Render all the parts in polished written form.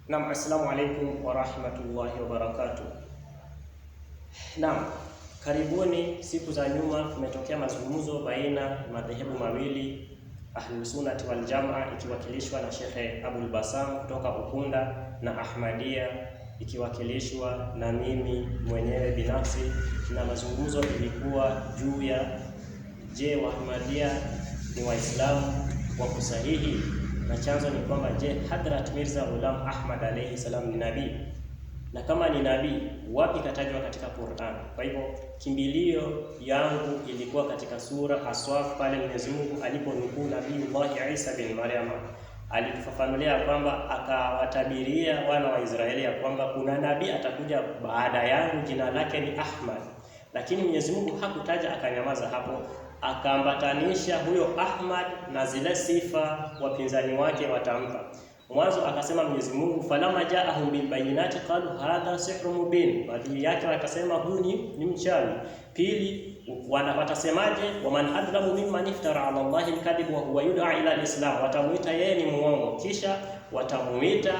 Naam, assalamu alaikum warahmatullahi wabarakatuh. Naam, karibuni. Siku za nyuma kumetokea mazungumzo baina ya madhehebu mawili, Ahlus Sunnah wal Jamaa ikiwakilishwa na Shekhe Abul Basam kutoka Ukunda na Ahmadia ikiwakilishwa na mimi mwenyewe binafsi, na mazungumzo ilikuwa juu ya je, Waahmadia ni Waislamu wako sahihi? Na chanzo ni kwamba je, Hadhrat Mirza Ghulam Ahmad alayhi salam ni nabii? Na kama ni nabii, wapi katajwa katika Qur'an? Kwa hivyo kimbilio yangu ilikuwa katika sura Aswaf, pale Mwenyezi Mungu aliponukuu Nabiiullah Isa bin Maryam, alitufafanulia kwamba akawatabiria wana wa Israeli ya kwamba kuna nabii atakuja baada yangu, jina lake ni Ahmad. Lakini Mwenyezi Mungu hakutaja, akanyamaza hapo, akaambatanisha huyo Ahmad na zile sifa wapinzani wake watampa. Mwanzo akasema Mwenyezi Mungu, falama jaahum bilbayinati qalu hadha sihru mubin, baadhi yake wakasema huyu ni mchawi. Pili, watasemaje? Waman adlamu mimman iftara ala Allahi alkadhib wa huwa yud'a ila alislam, watamuita yeye ni muongo, kisha watamuita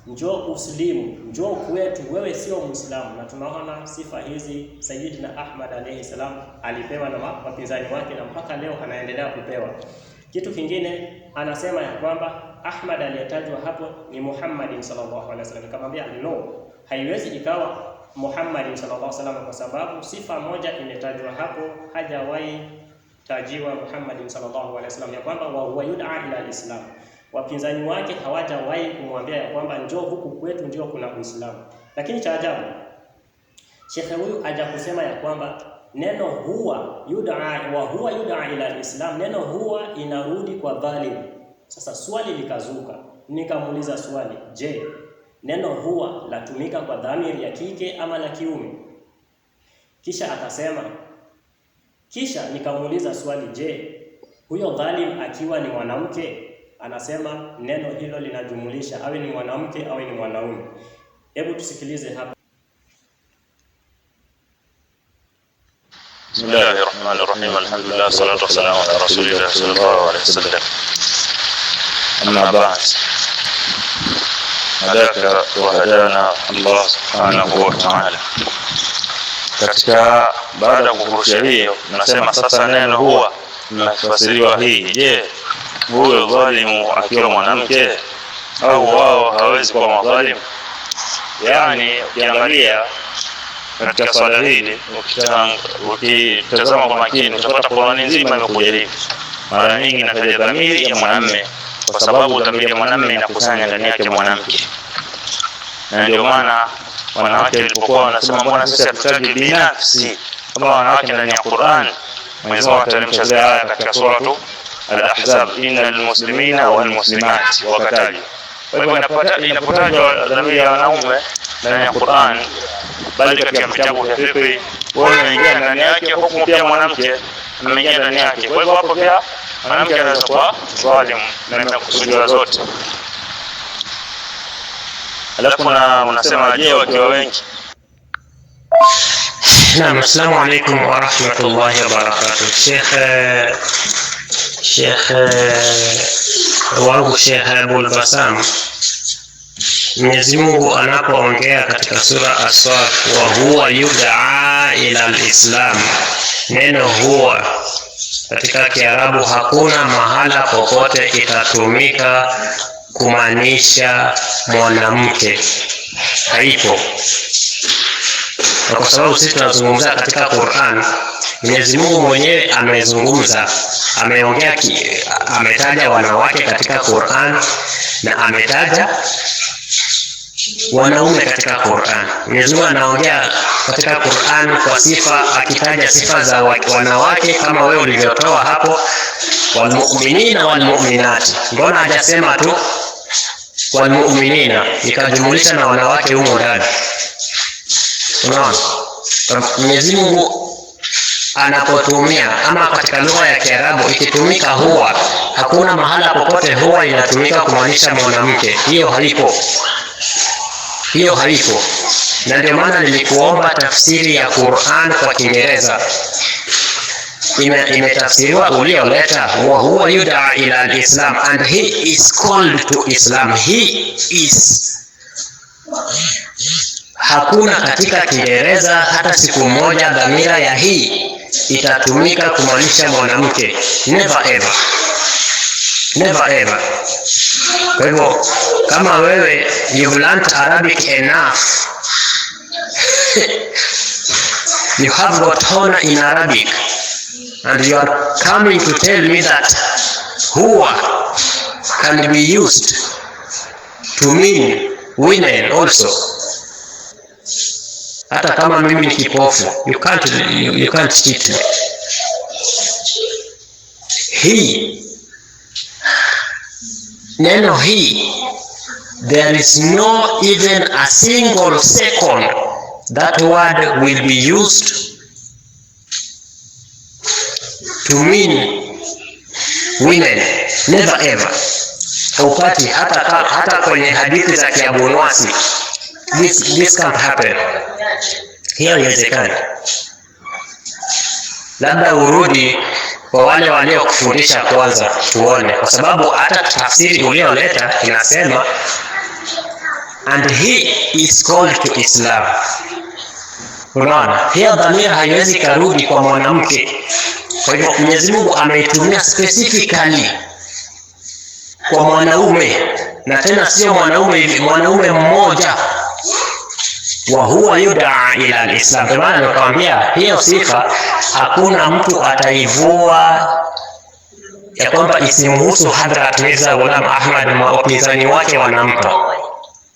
njoo uslimu, njoo kwetu, wewe sio Muislamu. Na tunaona sifa hizi Sayyidina Ahmad alayhi salam alipewa na wapinzani wake na mpaka leo anaendelea kupewa. Kitu kingine anasema ya kwamba Ahmad aliyetajwa hapo ni Muhammadin sallallahu alaihi wasallam. Nikamwambia no, haiwezi ikawa Muhammadin sallallahu alaihi wasallam kwa sababu sifa moja imetajwa hapo, hajawahi tajiwa Muhammadin sallallahu alaihi wasallam ya kwamba wa huwa yud'a ila alislam. Wapinzani wake hawajawahi kumwambia ya kwamba njoo huku kwetu ndio kuna Uislamu. Lakini cha ajabu, shekhe huyu haja kusema ya kwamba neno huwa yud'a wa huwa yud'a ila alislam, neno huwa inarudi kwa dhalim. Sasa swali likazuka, nikamuuliza swali, je, neno huwa latumika kwa dhamiri ya kike ama la kiume? Kisha akasema, kisha nikamuuliza swali, je, huyo dhalim akiwa ni mwanamke? Anasema neno hilo linajumulisha awe ni mwanamke awe ni mwanaume. Hebu tusikilize hapa. Bismillahi rahmani rahim, alhamdulillah salatu wassalamu ala rasulillah sallallahu alaihi wasallam. Amma ba'd, hadaka wa hadana Allah subhanahu wa ta'ala. Katika baada ya kukurusha hiyo, nasema sasa neno huwa linafasiriwa hii. Je, huyo dhalimu akiwa mwanamke au wao hawezi kuwa madhalimu? Yani ukiangalia katika swala hili, ukitazama kwa makini utapata Qur'ani nzima imekuja hivi. Mara nyingi inataja dhamiri ya mwanamme, kwa sababu dhamiri ya mwanamme inakusanya ndani yake mwanamke, na ndio maana wanawake walipokuwa wanasema mbona sisi hatutaji binafsi kama wanawake ndani ya Qur'an, Mwenyezi Mungu akateremsha zile aya katika suratu Al-Ahzab, innal muslimina wal muslimat, wakataja. Kwa hivyo inapotajwa dhamiri ya wanaume ndani ya Qur'an, bali katika vitabu vya fiqh wewe unaingia ndani yake, hukumu pia mwanamke ameingia ndani yake. Kwa hivyo hapo pia mwanamke anaweza kuwa dhalim na imekusudiwa zote. Alafu na unasema je, wakiwa wengi? Naam, assalamu alaikum warahmatullahi wabarakatuh. Sheikh wangu Sheikh Abul Basam, Mwenyezi Mungu anapoongea katika sura As-Saf, wa huwa yud'a ila al-Islam, neno huwa katika Kiarabu hakuna mahala popote itatumika kumaanisha mwanamke, haipo. Na kwa sababu sisi tunazungumza katika Qur'an, Mwenyezi Mungu mwenyewe amezungumza, ameongea, ametaja wanawake katika Qur'an na ametaja wanaume katika Qur'an. Mwenyezi Mungu anaongea katika Qur'an kwa sifa, akitaja sifa za wanawake kama wewe ulivyotoa hapo, walmu'minina walmu'minati. Mbona hajasema tu walmu'minina ikajumulisha na wanawake humo ndani? Unaona, Mwenyezi Mungu anapotumia ama katika lugha ya Kiarabu ikitumika huwa, hakuna mahala popote huwa inatumika kumaanisha mwanamke. Hiyo haipo, hiyo haipo. Na ndio maana nilikuomba tafsiri ya Qur'an kwa Kiingereza. Imetafsiriwa ulioleta, wa huwa yud'a ila al-Islam and he is called to Islam. He is Hakuna katika Kiingereza hata siku moja dhamira ya he itatumika kumaanisha mwanamke. Never ever. Never ever. Kwa hivyo kama wewe you've learned Arabic enough, you have got honor in Arabic, and you are coming to tell me that huwa can be used to mean women also. Hata kama mimi ni kipofu, you can't cheat me. Hii neno he, there is no even a single second that word will be used to mean women. Never ever. Haupati hata kwenye hadithi za Kiabunwasi. This can't happen. Hiyo haiwezekani. Labda urudi kwa wale waliokufundisha kwanza tuone, kwa sababu hata tafsiri ulioleta inasema, "And he is called to Islam." Unaona, hiyo dhamira haiwezi karudi kwa mwanamke. Kwa hivyo Mwenyezi Mungu ameitumia specifically kwa mwanaume, na tena sio mwanaume hivi, mwanaume mmoja, wa huwa yudaa ila alislam. Kwa maana nimekwambia hiyo sifa hakuna mtu ataivua ya kwamba isimhusu Hadhrat Mirza Ghulam Ahmad, wapinzani wake wanampa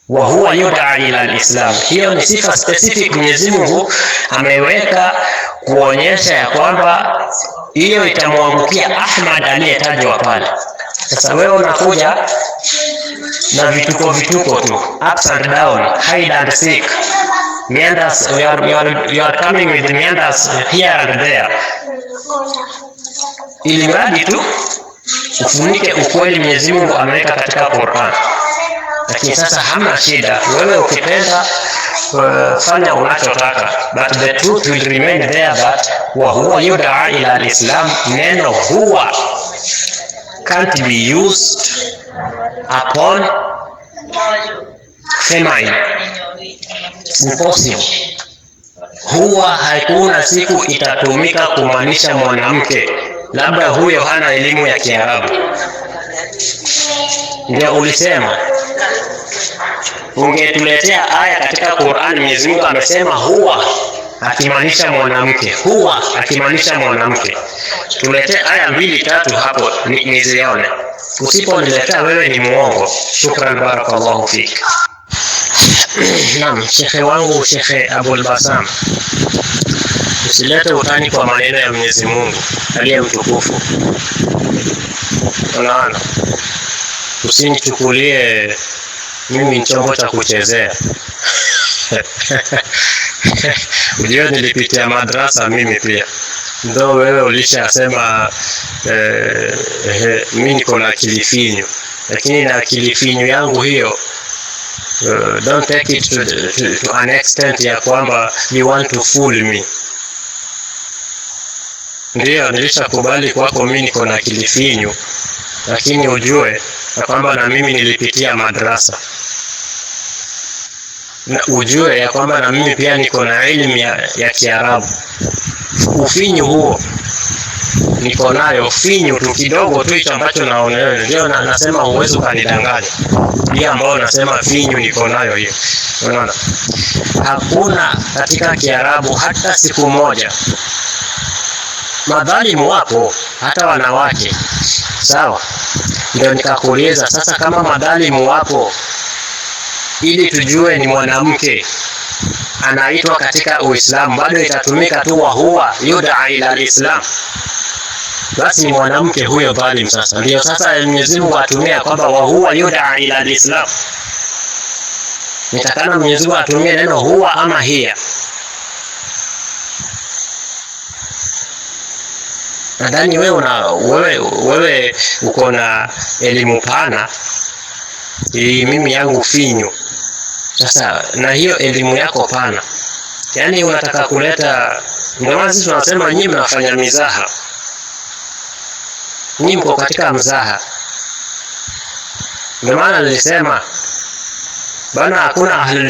wa huwa yudaa ila alislam. Hiyo ni sifa specific Mwenyezi Mungu ameweka kuonyesha ya kwamba hiyo itamwangukia Ahmad aliyetajwa pale. Sasa wewe unakuja na vituko vituko tu, ups and down, hide and seek, meanders. You are coming with meanders here and there, ili mradi tu ufunike ukweli Mwenyezi Mungu ameweka katika Qur'an. Lakini sasa hamna shida, wewe ukipenda fanya unachotaka, but the truth will remain there that wa huwa yudaa ila alislam, neno huwa can't be used upon femine. It's impossible. Huwa hakuna siku itatumika kumaanisha mwanamke, labda huyo hana elimu ya Kiarabu. Ndio ulisema ungetuletea aya katika Qur'an, Mwenyezi Mungu amesema huwa akimaanisha mwanamke, huwa akimaanisha mwanamke. Tuletee aya mbili tatu hapo nizione. Usiponiletea wewe ni muongo. Shukran, barakallahu fik. Naam, shekhe wangu Shekhe Abul Basam, usilete utani kwa maneno ya Mwenyezi Mungu aliye mtukufu. Unaona, usinichukulie mimi ni chombo cha kuchezea. Ujue nilipitia madrasa mimi pia, ndo wewe ulishasema mi niko na akili finyu, lakini na akili finyu yangu hiyo, don't take it to an extent ya kwamba you want to fool me. Ndiyo, nilishakubali kwako mi niko na akili finyu, lakini ujue ya kwamba na mimi nilipitia madrasa na ujue ya kwamba na mimi pia niko na elimu ya Kiarabu. Ufinyu huo niko nayo, finyu tu kidogo tu hicho ambacho naona wewe, ndio nasema huwezi ukanidanganya. Hiyo ambayo nasema finyu niko nayo hiyo, unaona, hakuna katika Kiarabu hata siku moja. Madhalimu wapo hata wanawake, sawa? Ndio nikakuuliza sasa, kama madhalimu wapo, ili tujue ni mwanamke anaitwa katika Uislamu, bado itatumika tu wa huwa yudaa ila alislam, basi ni mwanamke huyo dhalim. Sasa ndio sasa Mwenyezi Mungu atumia kwamba wa huwa yudaa ila alislam, nitakana Mwenyezi Mungu atumie neno huwa ama hiya. Nadhani wewe uko na elimu pana, hii mimi yangu finyu. Sasa na hiyo elimu yako pana, yaani unataka kuleta, ndio maana sisi tunasema nyinyi mnafanya mizaha, nyinyi mko katika mzaha. Ndio maana nilisema Bana, hakuna ahlul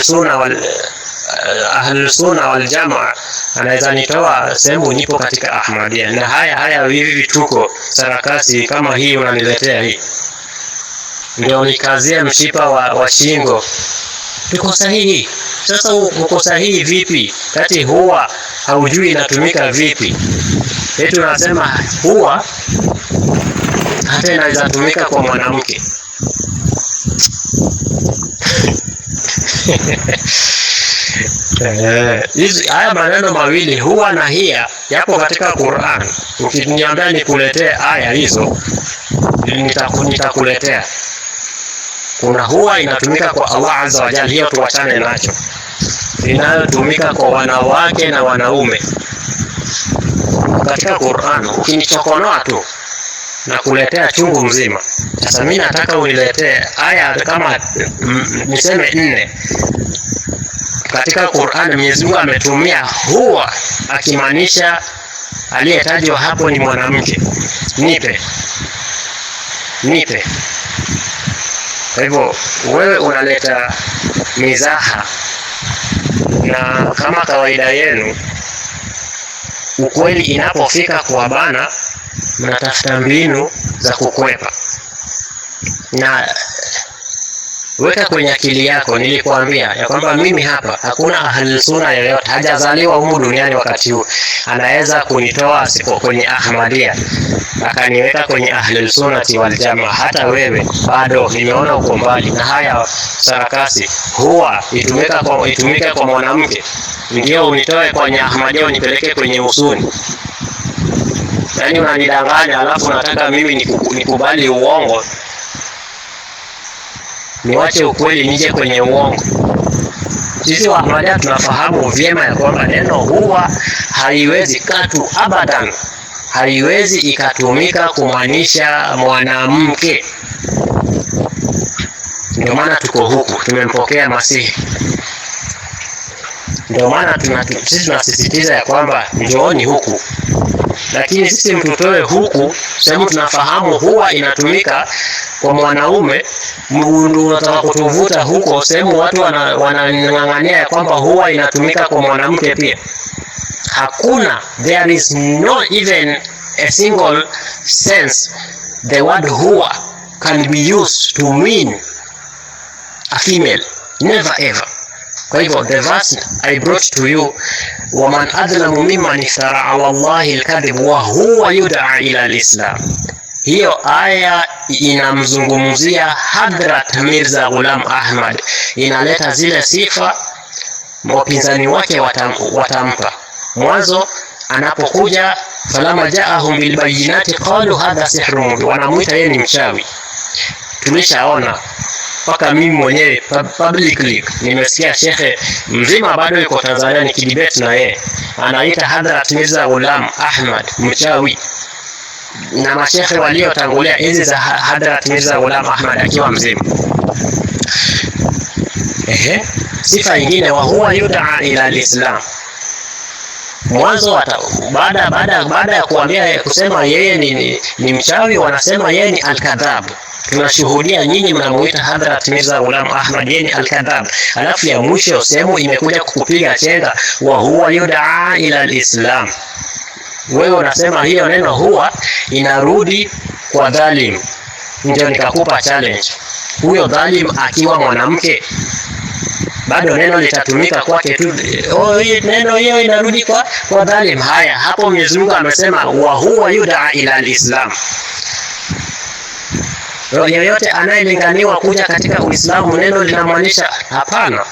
sunna wal jamaa anaweza nitoa sehemu nipo katika Ahmadia, na haya haya hivi vituko sarakasi kama hii unaniletea hii, ndio nikazie mshipa wa shingo. Tuko sahihi. Sasa uko sahihi vipi kati huwa haujui inatumika vipi? Eti unasema huwa hata inaweza tumika kwa mwanamke. Hizi haya maneno mawili huwa na hiya yapo katika Qur'an. Ukiniambia nikuletee aya hizo nitakuletea. Kuna huwa inatumika kwa Allah azza wa jalla, hiyo tuwachane nacho. Inayotumika kwa wanawake na wanaume katika Qur'an, ukinichokonoa tu na kuletea chungu mzima. Sasa mimi nataka uniletee aya kama niseme 4 katika Qur'an. Mwenyezi Mungu ametumia huwa akimaanisha aliyetajwa hapo ni mwanamke. Nipe, nipe. Kwa hivyo wewe unaleta mizaha, na kama kawaida yenu, ukweli inapofika kwa bana, mnatafuta mbinu za kukwepa. Na weka kwenye akili yako, nilikuambia ya kwamba mimi hapa hakuna ahlul sunna yoyote hajazaliwa humu duniani wakati huu anaweza kunitoa kwenye Ahmadia akaniweka kwenye ahlul sunnati wal jamaa. Hata wewe bado nimeona uko mbali na haya sarakasi. Huwa itumika kwa mwanamke ndio unitoe kwenye Ahmadia unipeleke kwenye usuni. Yaani unanidanganya, alafu unataka mimi nikubali uongo, niwache ukweli nije kwenye uongo. Sisi wa Ahmadiyya tunafahamu vyema ya kwamba neno huwa haiwezi katu abadan, haiwezi ikatumika kumaanisha mwanamke. Ndio maana tuko huku tumempokea Masihi. Ndio maana sisi tunasisitiza ya kwamba njooni huku, lakini sisi mtutoe huku sehemu tunafahamu huwa inatumika kwa mwanaume, unataka kutuvuta huko sehemu watu wanang'ang'ania ya kwamba huwa inatumika kwa mwanamke pia. Hakuna, there is no even a single sense the word huwa can be used to mean a female, never ever. Kwa hivyo the verse I brought to you, waman adlamu mimman iftara ala Allahi alkadhib wa huwa yud'a ila alislam, hiyo aya inamzungumzia Hadrat Mirza Ghulam Ahmad, inaleta zile sifa wapinzani wake watampa mwanzo anapokuja, falama jaahum bilbayinati qalu hadha sihrun mubin, wanamuita yeye ni mchawi. Tulishaona mpaka mimi mwenyewe publicly nimesikia shekhe mzima bado yuko Tanzania nikidebate na yeye, anaita Hadrat Mirza Ghulam Ahmad mchawi, na mashekhe waliotangulia enzi za Hadrat Mirza Ghulam Ahmad akiwa mzima. Ehe, sifa nyingine, wa huwa yud'a ila alislam. Mwanzo baada ya kuambia kusema yeye ni mchawi, wanasema yeye ni alkadhab. Tunashuhudia nyinyi mnamuita Hadrat Mirza Ghulam Ahmad yeye ni alkadhab. Alafu ya mwisho sehemu imekuja kukupiga chenga, wa huwa yud'a ila alislam. Wewe unasema hiyo neno huwa inarudi kwa dhalim. Ndio nikakupa challenge, huyo dhalim akiwa mwanamke bado neno litatumika kwake tu. Oh, hii neno hiyo inarudi kwa dhalim. Haya, hapo Mwenyezi Mungu amesema wa huwa yud'a ila alislam. Yeyote anayelinganiwa kuja katika Uislamu neno linamaanisha hapana.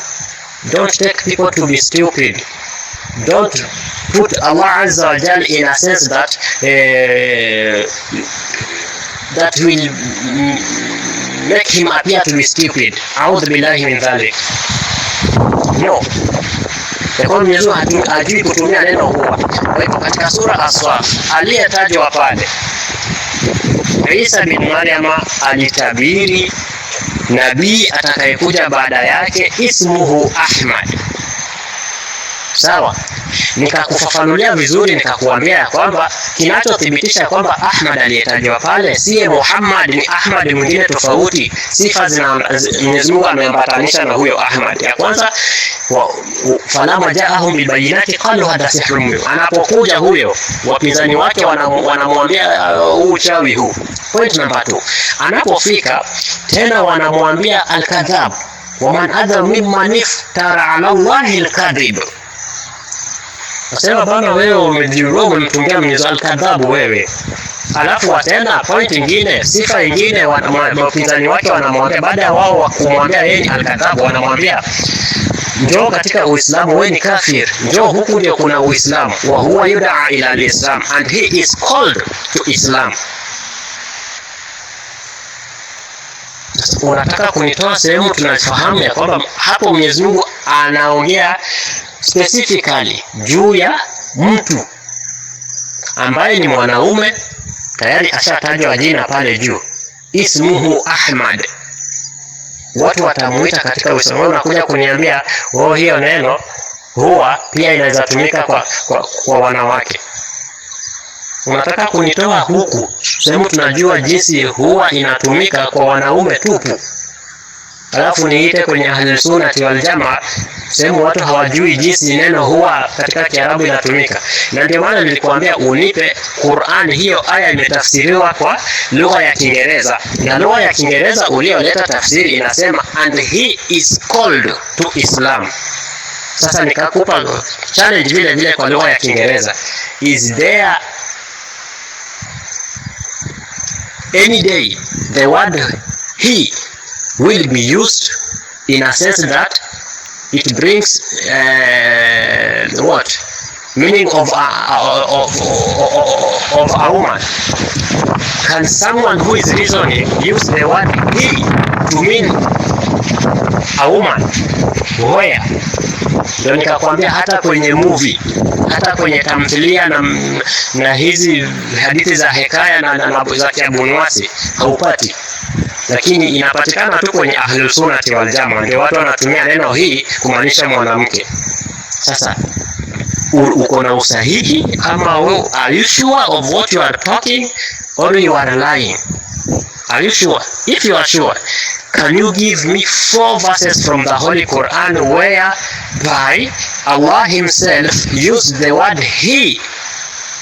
Don't take people to be stupid. Don't put Allah Azza wa Jalla in a sense that that will make him appear to be stupid. A'udhu billahi min dhalik. No. Kwa Mwenyezi Mungu hajui kutumia neno huwa. Kwa hivyo katika sura As-Saf aliyetajwa pale Isa bin Maryama alitabiri nabii atakayekuja baada yake, ismuhu Ahmad. Sawa, nikakufafanulia vizuri, nikakuambia ya kwamba kinachothibitisha kwamba Ahmad aliyetajwa pale siye Muhammad, ni Ahmad mwingine tofauti. Sifa zina Mwenyezi Mungu ameambatanisha na huyo Ahmad. Ya kwanza, falamma jaahum bilbayinati qalu hadha sihrun mubin, anapokuja huyo wapinzani wake wanamwambia huu uchawi huu. Point number 2, anapofika tena wanamwambia alkadhab, waman adha mimman iftara ala Allahi alkadhib. Nasema bana, wewe umejiroga, umemtungia Mwenyezi alkadhabu wewe. Alafu tena point ingine, sifa ingine, wapinzani wake wanamwambia, baada ya wao kumwambia yeye ni alkadhabu, wanamwambia njoo katika Uislamu, wewe ni kafir, njoo huku ndio kuna Uislamu. Wa huwa yudaa ila alislam and he is called to Islam. Unataka kunitoa sehemu tunafahamu ya kwamba hapo Mwenyezi Mungu anaongea specifically juu ya mtu ambaye ni mwanaume tayari ashatajwa jina pale juu, ismuhu Ahmad, watu watamuita katika Uislamu. Unakuja kuniambia oh, hiyo neno huwa pia inaweza tumika kwa wanawake. Unataka kunitoa huku sehemu tunajua jinsi huwa inatumika kwa wanaume tupu, alafu niite kwenye Ahlus-Sunnah wal Jamaa sehemu watu hawajui jinsi neno huwa katika Kiarabu inatumika. Na ndio maana nilikuambia unipe Qur'an, hiyo aya imetafsiriwa kwa lugha ya Kiingereza, na lugha ya Kiingereza ulioleta tafsiri inasema and he is called to Islam. Sasa nikakupa challenge vile vile kwa lugha ya Kiingereza, is there any day the word he will be used in a sense that it brings what meaning of a woman? Can someone who is reasoning use the word he to mean a woman? Where? Ndio nikakwambia hata kwenye movie, hata kwenye tamthilia na hizi hadithi za hekaya na za Kiabunuwasi haupati, lakini inapatikana tu kwenye Ahlus Sunnah wal Jamaa, ndio watu wanatumia neno hii kumaanisha mwanamke. Sasa uko na usahihi ama are you sure of what you are talking or you are lying? Are you sure? If you are sure, can you give me 4 verses from the Holy Quran whereby Allah himself used the word he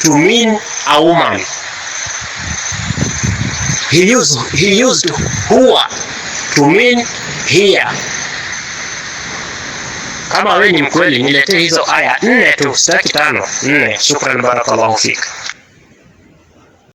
to mean a woman? He used huwa to mean here. Kama wewe ni mkweli, niletee hizo aya 4 tu, sitaki 5, 4. Shukran, barakallahu fik.